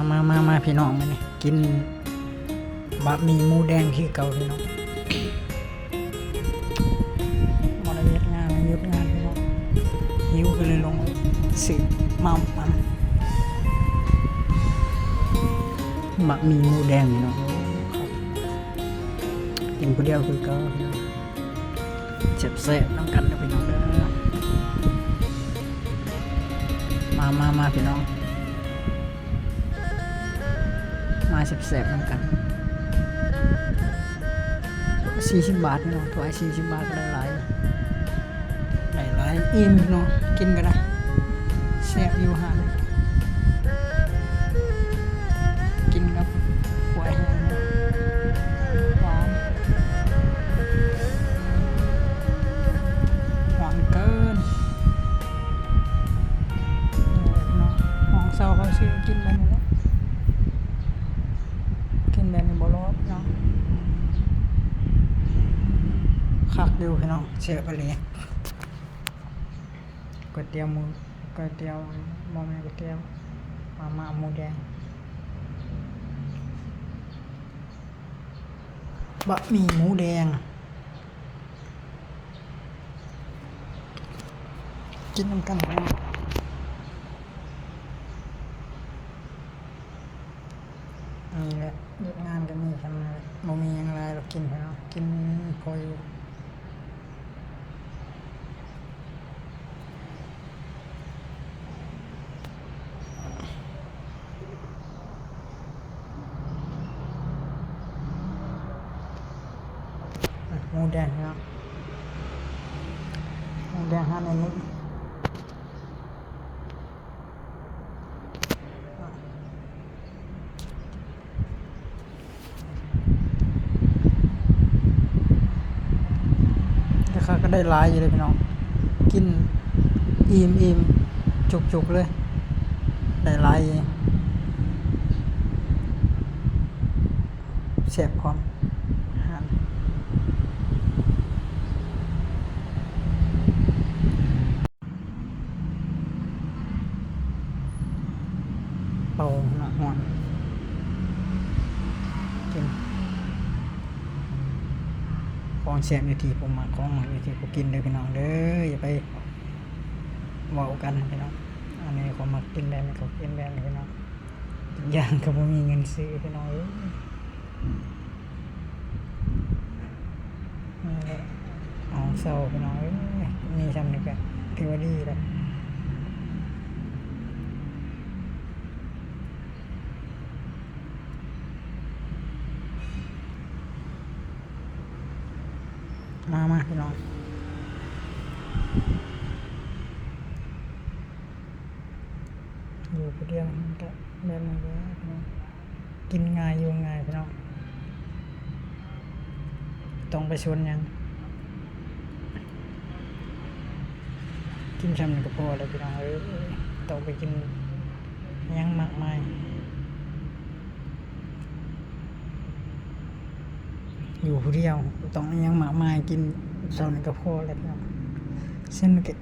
ມາ ມາ ມາ ພີ່ນ້ອງ ມື້ນີ້ກິນບະໝີ່ໝູແດງຄືເກົ່າພີ່ນ້ອງ. ບໍ່ໄດ້ເຮັດງານ ຢຸດງານພີ່ນ້ອງ ຫິວກໍເລີຍລົງຊື້ມາ ມາ ບະໝີ່ໝູແດງພີ່ນ້ອງ. ກິນຜູ້ດຽວຄືເກົ່າພີ່ນ້ອງ. ແຊບໆນຳກັນເດີພີ່ນ້ອງເດີ. ມາ ມາ ມາ ພີ່ນ້ອງ ມາແຊບໆນຳກັນ. ສີ່ສິບບາດພີ່ນ້ອງ ຖ້ວຍສີ່ສິບບາດກໍໄດ້ຫຼາຍ ໄດ້ຫຼາຍ ອີ່ມພີ່ນ້ອງ ກິນກໍໄດ້ ແຊບຢູ່ຮ້ານ ກິນກັບກ້ວຍຫອມ ຫວານ ຫວານເກີນ. ເນາະ ຫ້ອງເຊົ່າເຮົາຊື່ກິນແບບນີ້ແຫຼະ ກິນແບບນີ້ບໍ່ລອດເນາະ. ຄັກຢູ່ພີ່ນ້ອງ ແຊບອີ່ຫຼີ. ກ໋ວຍຕຽວໝູ ກ໋ວຍຕຽວ ບໍ່ແມ່ນກ໋ວຍຕຽວ ມາມ່າໝູແດງ ບະໝີ່ໝູແດງ ກິນນຳກັນພີ່ນ້ອງ. ນີ້ແຫຼະ ເຮັດງານກໍມີສ່ຳນັ້ນແຫຼະ ບໍ່ມີຫຍັງຫຼາຍດອກ ກິນເນາະ ກິນພໍຢູ່. ໝູແດງເນາະ ໝູແດງຮ້ານນີ້ ແຕ່ຂ້າກໍໄດ້ຫຼາຍຢູ່ເດ້ພີ່ນ້ອງ ກິນອີ່ມໆ ຈຸກໆເລີຍ ໄດ້ຫຼາຍຢູ່ ແຊບພ້ອມ ອາຫານ. ເປົ່າເນາະ ຮ້ອນ ກິນ ຂອງແຊບຢູ່ທີ່ຜູ້ມັກ ຂອງມັກຢູ່ທີ່ຜູ້ກິນເດີພີ່ນ້ອງເດີ ຢ່າໄປເວົ້າກັນພີ່ນ້ອງ. ອັນນີ້ເຂົາມັກກິນແບບນີ້ ເຂົາກິນແບບນີ້ພີ່ນ້ອງ ອີກຢ່າງກໍບໍ່ມີເງິນຊື້ພີ່ນ້ອງເອີຍ. ນີ້ແຫຼະ ຫ້ອງເຊົ່າພີ່ນ້ອງເອີຍ ມີຊ່ຳນີ້ກໍຖືວ່າດີແລ້ວ. ມາ ມາພີ່ນ້ອງ ຢູ່ຜູ້ດຽວມັນກະແບບນີ້ແຫຼະພີ່ນ້ອງ ກິນງ່າຍຢູ່ງ່າຍພີ່ນ້ອງ ຕ້ອງໄປຊວນຫຍັງ ກິນຊ່ຳນີ້ກໍພໍແລ້ວພີ່ນ້ອງເອີຍ ຕ້ອງໄປກິນຫຍັງມາກມາຍ. ຢູ່ຜູ້ດຽວ ຕ້ອງຫຍັງມາກມາຍ ກິນຊ່ຳນີ້ກໍພໍແລ້ວພີ່ນ້ອງ ເຊັ່ນກໍ